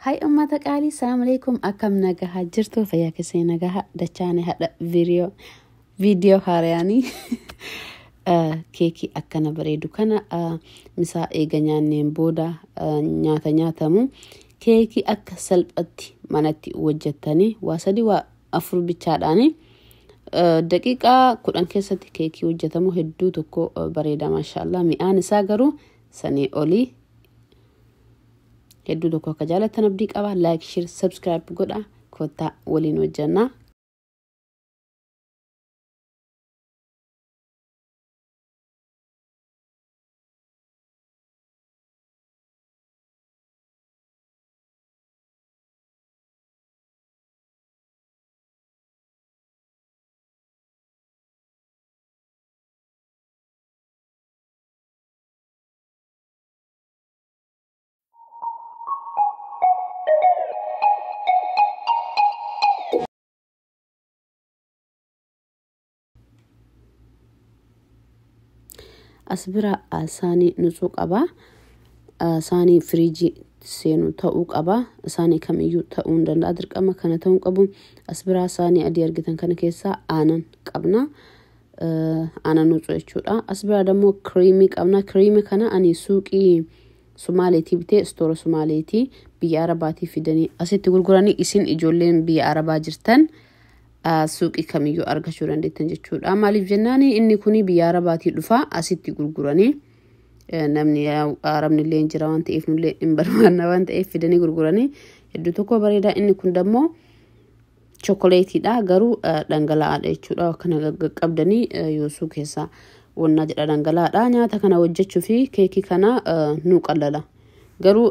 Hai ummata qaalii, salaamu alaikum, akkam nagahaa jirtu? Fayyaa keessanii nagahaa dachaane. Hadha viidiyoo haarayaanii keekii akkana bareedu kana misaa eega nyaanneen booda nyaata nyaatamu, keekii akka salphatti manatti hojjettanii waa sadii waa afur bichaadhaanii daqiiqaa 10 keessatti keekii hojjetamu hedduu tokko bareeda, maashaallah. Mi'aan isaa garuu sanii olii. Hedduu tokko akka jaalattan abdii qaba. Like, share, subscribe godha, kottaa waliin hojjannaa. As bira saanii nutsuu qaba. Saanii firiijii seenu ta'uu qaba. Saanii kamiyyuu ta'uu hin danda'a. Dirqama kana ta'uu qabu. As biraa saanii adii argitan kana keessaa aanan qabna. Aanan nutsuu jechuudha. As biraa immoo kiriimii qabna. Kiriimii kana ani suuqii Sumaaleetii bitee, istoora Sumaaleetii biyya Arabaatii fidanii asitti gurguranii. Isin ijoolleen biyya Arabaa jirtan suuqii kamiyyuu argachuu dandeettan jechuudha. Maaliif jennaan, inni kun biyya Arabaatii dhufa, asitti gurguranii, namni Arabni illee jira waan ta'eef, nullee hin barbaanna waan ta'eef fidanii gurguranii. Hedduu tokko bareeda. Inni kun dammoo chokoleetiidha, garuu dhangala'aadha jechuudha. Akkana qaqqabdanii yoosuu keessaa wannaa jedha, dhangala'aadha. Nyaata kana hojjechuu fi keekii kana nu qallala. Garuu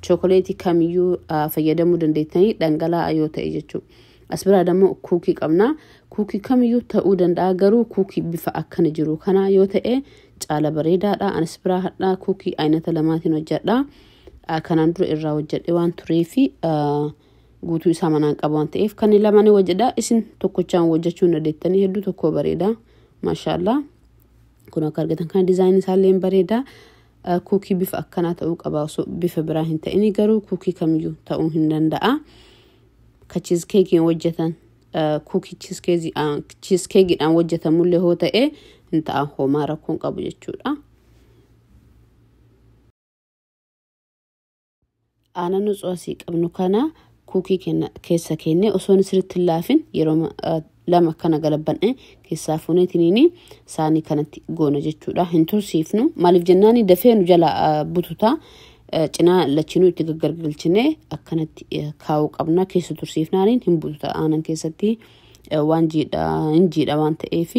chokoleetii kamiyyuu fayyadamuu dandeettanii, dhangala'aa yoo ta'e jechuudha. As biraa immoo kuukii qabna. Kuukii kamiyyuu ta'uu danda'a, garuu kuukii bifa akkana jiru kana yoo ta'e caala bareedaadha. Anis biraa hadhaa kuukii aynata lamaatiin hojjedha. Kanaan dura irraa hojjedhe waan tureefi, guutuu isaa manaan qaba waan ta'eef, kan lamaanii hojjedha. Isin tokkochaan hojjechuu hin dandeettanii, hedduu tokko bareeda. Maashaallah. Kun akka argitan kana diizaayinii isaallee bareeda. Kuukii bifa akkanaa ta'uu qaba, osoo bifa biraa hin ta'in, garuu kuukii kamiyyuu ta'uu hin danda'a. Ka cheesecake'iin hojjetan, kuukii cheesecake'iidhaan hojjetamullee hoo ta'e hin ta'a, homaa rakkoon qabu jechuudha. Aannan nuti asii qabnu kana kuukii keessa kennee, osoo inni sirriitti hin laafin yeroo lama akkana galabanne keessaa fuuneetiniini saanii kanatti goona jechuudha. Hin tursiifnu. Maaliif jennaan, dafee nu jala bututa. Cinaa lachinuu itti gaggargalchinee akkanatti kaa'uu qabna. Keessa tursiifnaaniin hin bututa, aanan keessatti waan jiidha hin jiidha waan ta'eef,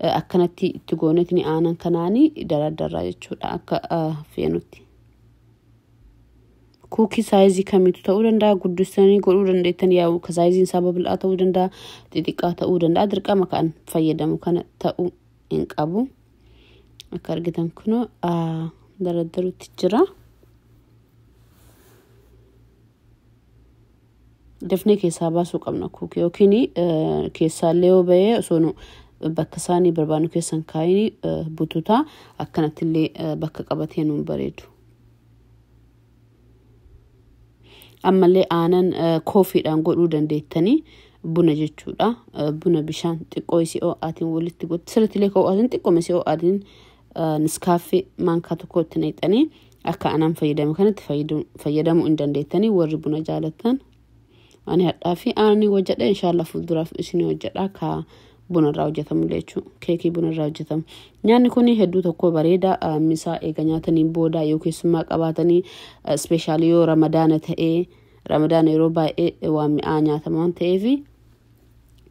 akkanatti itti gooneetini aanan kanaanii daraddarraa jechuudha akka feenutti. Kuukii saayizii kamiitu ta'uu danda'a, guddistanii godhuu dandeettan, yaa'u ka saayiziin isaa babal'aa ta'uu danda'a, xixiqqaa ta'uu danda'a, dirqama kan fayyadamu kana ta'uu hin qabu. Akka argitan kunoo daraddaruutti jira. Dafnee keessaa baasuu qabna kuukii, yookiin keessaallee yoo bahee osoo nu bakka isaanii barbaadnu keessan kaayini bututaa, akkanatti illee bakka qabatee nuun bareedu. Ammallee aanan koofiidhaan godhuu dandeettanii, buna jechuudha. Buna bishaan xiqqoo isii ho'aatiin walitti godhu, sirriitti illee ho'aatiin, xiqqoo isii ho'aatiin niskaaffee maankaa tokko itti naqxanii akka aanan fayyadamu kanatti fayyadamuu hin dandeettanii, warri buna jaalattan. Ani hadhaa fi aananii hojjedha, inshaallah fuulduraaf isin hojjedha ka bunarraa hojjetamu jechuudha. Keekii bunarraa hojjetamu. Nyaanni kun hedduu tokko bareeda. Misaa eega nyaataniin booda, yoo keessummaa qabaatanii, especially yoo Ramadaana ta'ee, Ramadaana yeroo baay'ee waan mi'aa nyaatama waan ta'eef,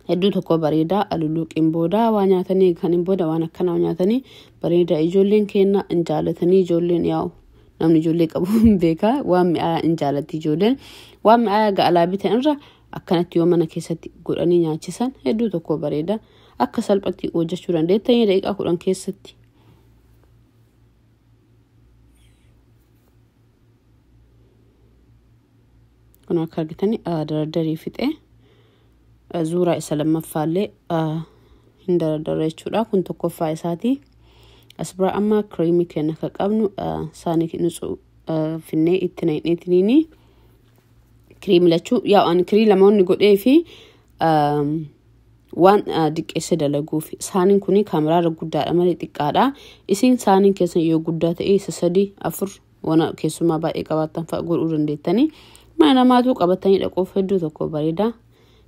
hedduu tokko bareeda. Lulluuqiin booda waa nyaatanii kaniin booda waan akkanaa nyaatanii bareeda. Ijoolleen keenya hin jaalatanii, ijoolleen yaa'u, namni ijoollee qabu hin beeka, waan mi'aa hin jaalatti ijoolleen. Waan mi'aa ga'alaa bitan irra akkanatti yoo mana keessatti godhanii nyaachisan hedduu tokko bareeda. Akka salphatti hojjechuu dandeettanii daqiiqaa 10 keessatti. Kun akka argitanii daradarii fixee, zuuraa isa lammaffaallee hin daradara jechuudha. Kun tokkoffaa isaati. As bira amma kiriimii keenya akka qabnu saanii nutsu finnee itti naqneetiniini Kiriimii lachuu yaa ani kirii lamoonni godhee fi waan diqqeesse dalaguuf saaniin kun kaameraarra guddaadha malee xiqqaadha. Isin saaniin keessan yoo guddaa ta'e isa 3 4 waan keessumaa baay'ee qabaattan fa'a godhuu dandeettanii. Mana namaatu qabatanii dhaquuf hedduu tokko bareeda.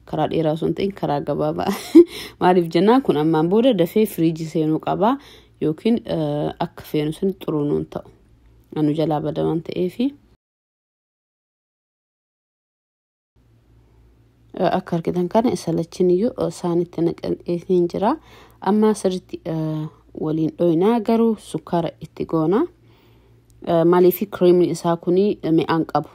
Karaa dheeraa osoo hin ta'in karaa gabaabaa. Maaliif jennaan kun ammaan booda dafee firiijii seenuu qaba yookiin akka feenu sun xuruu nuun ta'u. Anu jalaa bada waan ta'eefi. Akka argitan kana isa lachiin iyyuu saanitti naqeetiin jira. Amma sirriitti waliin dhoyinaa garuu sukkaara itti goona. Maaliif kireemiin isaa kun mi'aan qabu.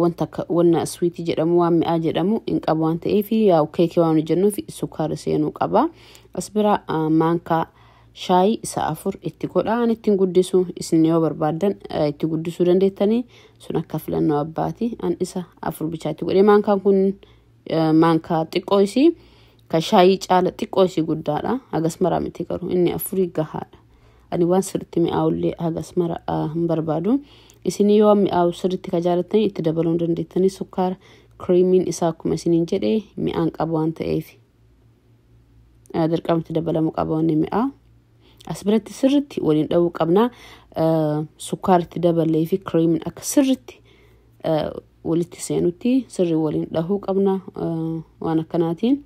Wanta akka wanna swiitii jedhamu waan mi'aa jedhamu hin qabu waan ta'eef yaa'u keekii waan hojjennuuf sukkaara seenuu qaba. As bira maankaa shaayii isa 4 itti godha. Ani ittiin guddisu isin yoo barbaaddan itti guddisuu dandeettanii sun akka filannoo abbaati. An isa 4 bichaa itti godhe. Maankaan kun maankaa xiqqoo isii kan shaayii caala xiqqoo isii guddaadha. Hagas maraa miti garuu inni 4 gahaadha. Ani waan sirriitti mi'aawullee hagas mara hin barbaadu. Isin yoo mi'aawu sirriitti ka jaalattanii itti dabaluu dandeettanii sukkaara kireemiin isaa akkuma isiniin jedhe mi'aan qabu waan ta'eef. Dirqama itti dabalamuu qaba wanni mi'aa. As biratti sirriitti waliin dha'uu qabna. Sukkaara itti daballee fi kireemiin akka sirriitti walitti seenutti sirrii waliin dhahuu qabna waan akkanaatiin.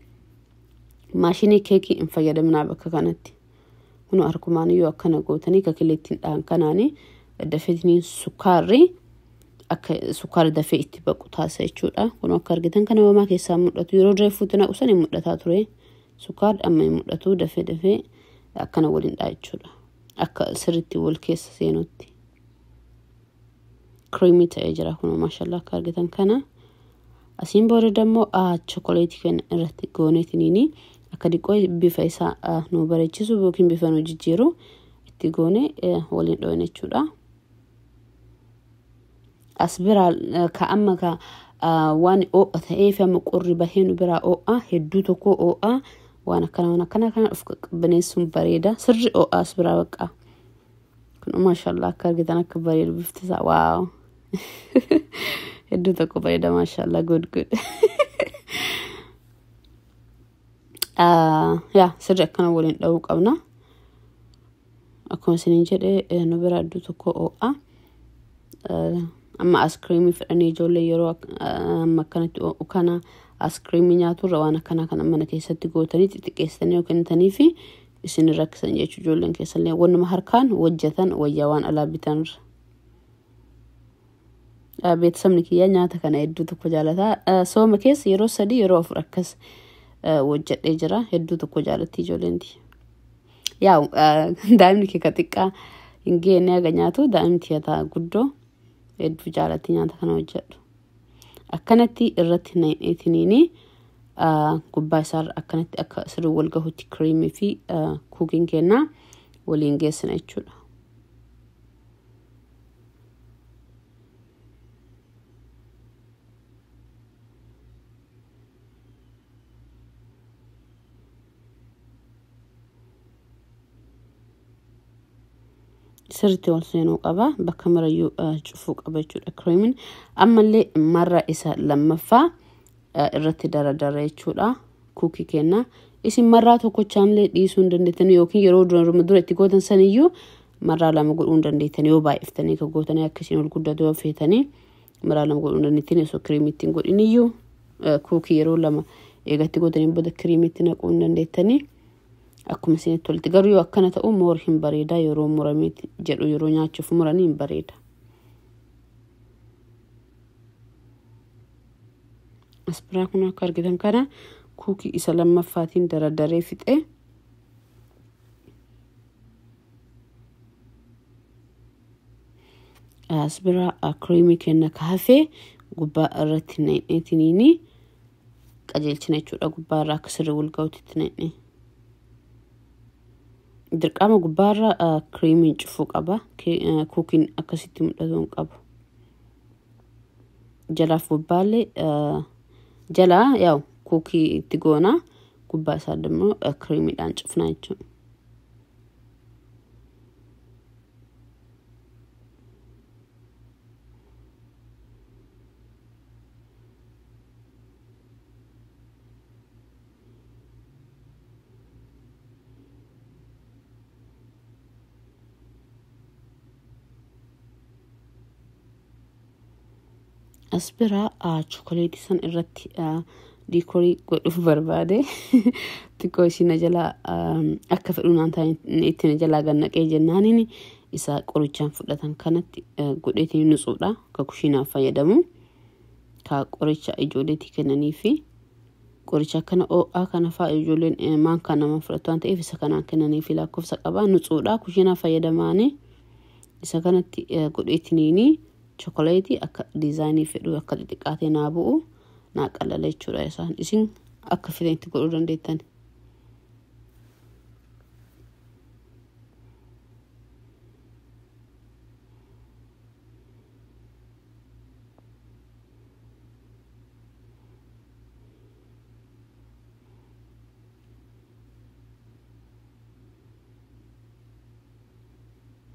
Maashinii keekii hin fayyadamnaa bakka kanatti. Kun harkumaan yoo akkana gootanii kakileettiin dhahan kanaanii dafeetiniin sukkaarri akka sukkaarri dafee itti baqu taasisa jechuudha. Kun akka argitan kana homaa keessaa mul'atu yeroo reeffuutti naqu san hin mul'ataa ture. Sukkaarri amma hin mul'atu dafee dafee akkana waliin dhaha jechuudha. Akka sirriitti wal keessa seenutti. Kireemii ta'ee jira kun maashaallah akka argitan kana. Asiin booda dammoo chokoleetii kana irratti gooneetiniini akka diqqoo bifa isaa nu bareechisu yookiin bifa nu jijjiiru itti goone waliin dhoone jechuudha. As biraa ka amma ka waan ho'a ta'eef amma qorri bahee nu biraa ho'a hedduu tokko ho'a waan akkana waan akkana kana of qaqqabbaneessuun bareeda sirri ho'a as biraa baqa. Kun maashaallah akka argitan akka bareedu bifti isaa waaw. Hedduu tokko bareeda maashaallah good good. Yaa sirri akkana waliin dha'uu qabna. Akkuma isiniin jedhe nu bira hedduu tokko ho'a. Amma askiriimii fedhanii ijoollee yeroo amma akkanatti ho'u kana askiriimii nyaaturra waan akkana kana mana keessatti gootanii xixiqqeessanii yoo kennitanii fi isin rakkisan jechuudha ijoolleen keessallee wannuma harkaan hojjetan wayyaa waan alaa bitanirra. Beeksisni kiyyaa nyaata kana hedduu tokko jaalata. Sooma keessa yeroo 3 yeroo 4 akkas hojjedhee jira. Hedduu tokko jaalatti ijoolleen. Yaa'u daa'imni kee ka xiqqaa hin geenye haga nyaatu daa'imni tiyataa guddoo hedduu jaalatti nyaata kana hojjedhu. Akkanatti irratti naqeetiniini gubbaa isaarra akkanatti akka sirrii wal gahutti kireemii fi kuukiin kennaa waliin geessina jechuudha. Sirriitti wal seenuu qaba bakka marayyuu cufuu qaba jechuudha kireemiin. Ammallee marra isa lammaffaa irratti daradara jechuudha kuukii kenna. Isin marraa tokkochaanillee dhiisuu hin dandeettanii yookiin yeroo dura itti gootan saniyyuu marraa 2 godhuu hin dandeettanii yoo baay'iftanii ka gootanii akka isin ol guddatu yoo feetanii marraa 2 godhuu hin dandeettanii osoo kireemii ittiin godhiniyyuu kuukii yeroo 2 eegatti gootanii booda kireemii itti naquu hin dandeettanii. Akkuma isinitti tolti garuu yoo akkana ta'u moor hin bareeda yeroo muramee jedhu yeroo nyaachuuf muranii hin bareeda. As biraa kun akka argitan kana kuukii isa lammaffaatiin daradaree fixe. As biraa kireemii kenna kaafee gubbaa irratti naqeetiniini qajeelchina jechuudha gubbaa irraa akka sirrii wal gahuutti naqne. Dirqama gubbaarra kireemiin cufuu qaba. Kuukiin akkasitti mul'atu hin qabu. Jalaaf gubbaallee jalaa yaa'u kuukii itti goona gubbaa isaa immoo kireemiidhaan cufna jechuudha. As biraa chokoleetii san irratti diikoorii godhuuf barbaade xiqqoo ishii na jalaa akka fedhu naan taane itti na jalaa gannaqee jennaaniin isa qorichaan fudhatan kanatti godheetiin nutsuudha ka kushiinaaf fayyadamu ka qoricha ijoolleetii kennanii fi qoricha akkana ho'aa kana fa'aa ijoolleen maankaa nama fudhatu waan ta'eef isa kanaan kennanii fi lakkoofsa qabaa nutsuudha kushiinaaf fayyadamaanii isa kanatti godheetiniini chokoleetii akka diizaayinii fedhu akka xixiqqaatee naa bu'u naa qalala jechuudha isaan isin akka fedhanitti godhuu dandeettan.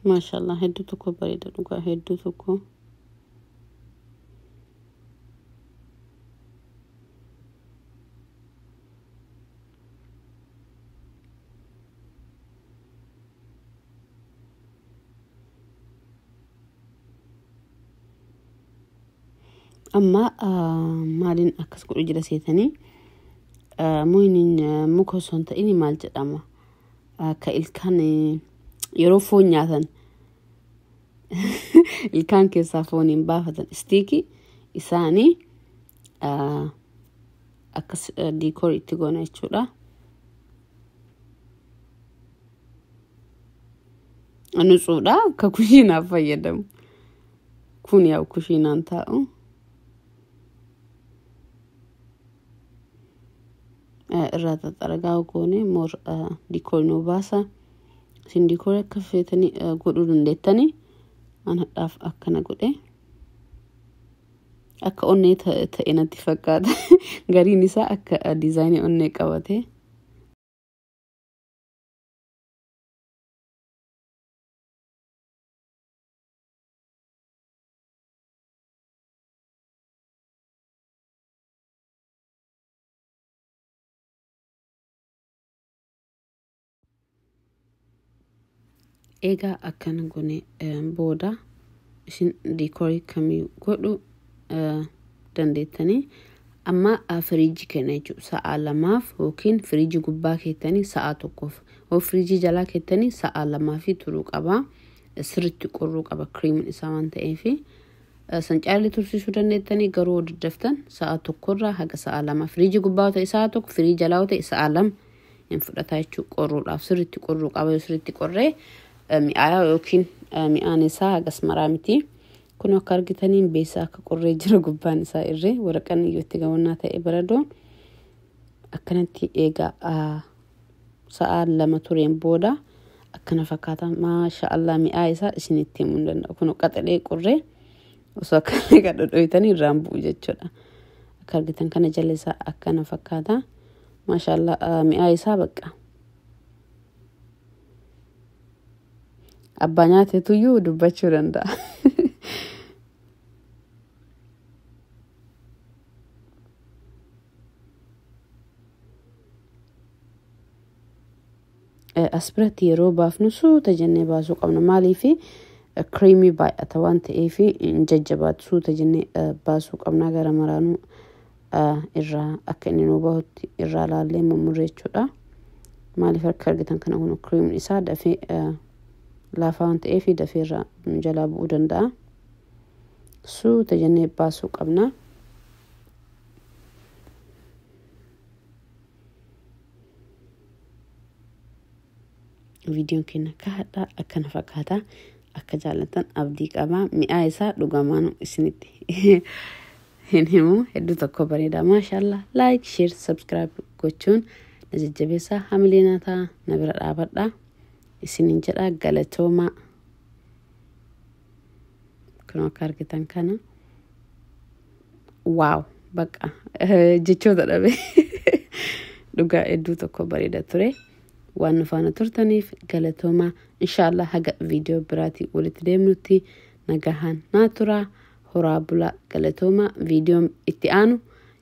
Maashaallah hedduu tokko bareeda dhugaa hedduu tokko. Amma maaliin akkas godhu jira seetanii muyniin muka osoo hin ta'in maal jedhama ka ilkaan yeroo foon nyaatan ilkaan keessaa fooniin baafatan istiikii isaanii akkas diikoorii itti goona jechuudha. Nutsuudha akka kushiinaaf fayyadamu. Kun yaa'u kushiinaan taa'u. Irraa xaxaragaa goone moor diikoorii nu baasa. Isin diikoorii akka feetanii godhuu dandeettanii an hadhaaf akkana godhe. Akka onnee ta'e natti fakkaata. Gariin isaa akka diizaayinii onnee qabate. Egaa akkana goone booda isin diikoorii kamii godhu dandeettanii amma firiijii kenna jechuudha. Sa'a lamaaf yookiin firiijii gubbaa keettanii sa'a tokkoof yoo firiijii jalaa keettanii sa'a lamaaf turuu qaba. Sirriitti qorruu qaba kiriimiin isaa waan ta'eef. San caalii tursiisuu dandeettanii garuu yoo daddaftan sa'a tokkorraa haga sa'a lama firiijii gubbaa yoo ta'e sa'a tokko firiijii jalaa yoo ta'e sa'a 2 hin fudhata jechuudha qorruudhaaf sirriitti qorruu qaba yoo sirriitti qorree mi'aayaa yookiin mi'aan isaa hagas maraa miti. Kun akka argitaniin beesaa akka qorree jira gubbaan isaa irree waraqaan iyyootti gabannaa ta'e baradoon akkanatti eegaa sa'a 2 tureen booda akkana fakkaata. Maasha Allah mi'aa isaa isinitti himuu hin danda'u. Kun qaxalee qorree osoo akkana kan dhodhoytanii irraan bu'u jechuudha. Akka argitan kana jala isaa akkana fakkaata. Maasha Allah mi'aa isaa bakka. Abbaa nyaateetuyyuu dubbachuu danda'a. As biratti yeroo baafnu suuta jennee baasuu qabna. Maaliif kiriimii baay'ata waan ta'eef hin jajjabaatu suuta jennee baasuu qabna. Gara maraanuu irraa akka inni nu bahutti irraa laallee mummurre jechuudha. Maaliif akka argitan kana kun kiriimiin isaa dafee laafaa waan ta'eef dafee irraa nu jalaa bu'uu danda'a. Suuta jennee baasuu qabna. Viidiyoon keenya akka hadhaa akkana fakkaata. Akka jaallattan abdii qaba. Mi'aa isaa dhugamaan isinitti hin himu. Hedduu tokko bareeda. Maashaallah. Like, share, subscribe gochuun na jajjabeessaa. Hamilee naa ta'a. Na bira dhaabadha. Isiniin jedha galatoomaa. Kun akka argitan kana. Waaw! Bakka jechoota dhabe. Dhugaa hedduu tokko bareeda ture. Waan nu faana turtaniif galatoomaa. Inshaallah haga viidiyoo biraatii walitti deemnutti nagahaan naa turaa. Horaa bulaa galatoomaa. Viidiyoon itti aanu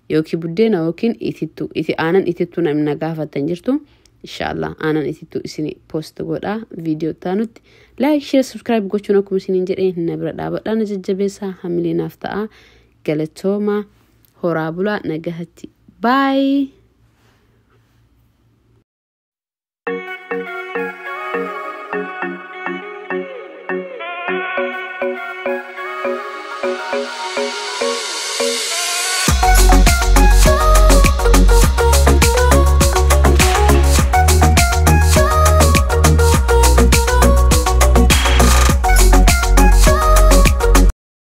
yookiin buddeena yookiin itittuu itti aanan itittuu namni na gaafattan jirtu. Inshaallah aanan itittuu isin poost godhaa viidiyoo itti aanutti. Like, share, subscribe gochuun akkuma isiniin jedhee na bira dhaabadhaa na jajjabeessaa hamilee naaf ta'a. Galatooma, horaa bulaa, nagahatti. Baay.